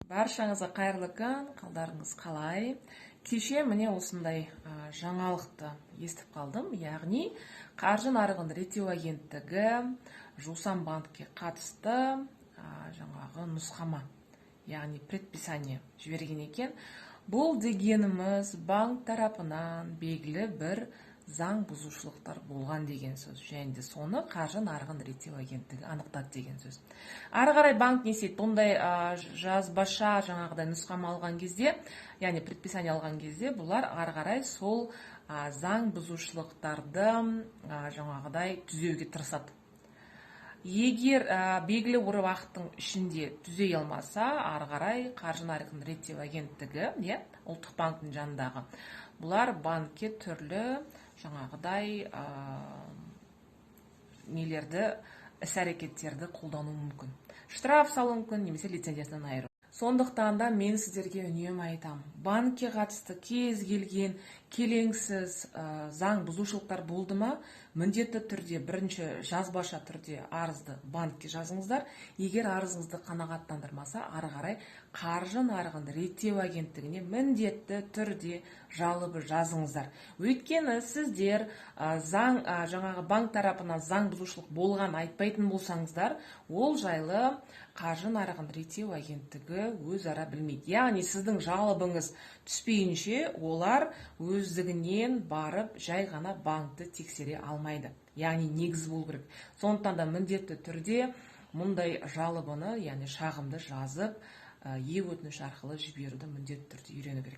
Баршаңызға қайырлы күн! Қалдарыңыз қалай? Кеше, міне, осындай жаңалықты естіп қалдым, яғни Қаржы нарығын реттеу агенттігі Жусан банкке қатысты жаңағы нұсқама, яғни предписание жіберген екен. Бұл дегеніміз банк тарапынан белгілі бір заң бұзушылықтар болған деген сөз және де соны Қаржы нарығын реттеу агенттігі анықтады деген сөз. Ары қарай банк не істейді? Бұндай жазбаша жаңағыдай нұсқама алған кезде, яғни предписание алған кезде, бұлар ары қарай сол заң бұзушылықтарды жаңағыдай түзеуге тырысады. Егер белгілі бір уақыттың ішінде түзей алмаса, ары қарай Қаржы нарығын реттеу агенттігі, иә, Ұлттық банктің жанындағы, бұлар банкке түрлі жаңағыдай нелерді, іс әрекеттерді қолдануы мүмкін, штраф салуы мүмкін немесе лицензиясынан айыру. Сондықтан да мен сіздерге үнемі айтамын: банкке қатысты кез келген келеңсіз заң бұзушылықтар болды ма, міндетті түрде бірінші жазбаша түрде арызды банкке жазыңыздар. Егер арызыңызды қанағаттандырмаса, ары қарай Қаржы нарығын реттеу агенттігіне міндетті түрде жалобы жазыңыздар. Өйткені сіздер заң жаңағы банк тарапынан заң бұзушылық болған айтпайтын болсаңыздар, ол жайлы Қаржы нарығын реттеу агенттігі өзара білмейді. Яғни сіздің жалобыңыз түспейінше, олар өздігінен барып жай ғана банкті тексере алмайды, яғни негіз болу керек. Сондықтан да міндетті түрде мұндай жалобыны, яғни шағымды жазып, е өтініш арқылы жіберуді міндетті түрде үйрену керек.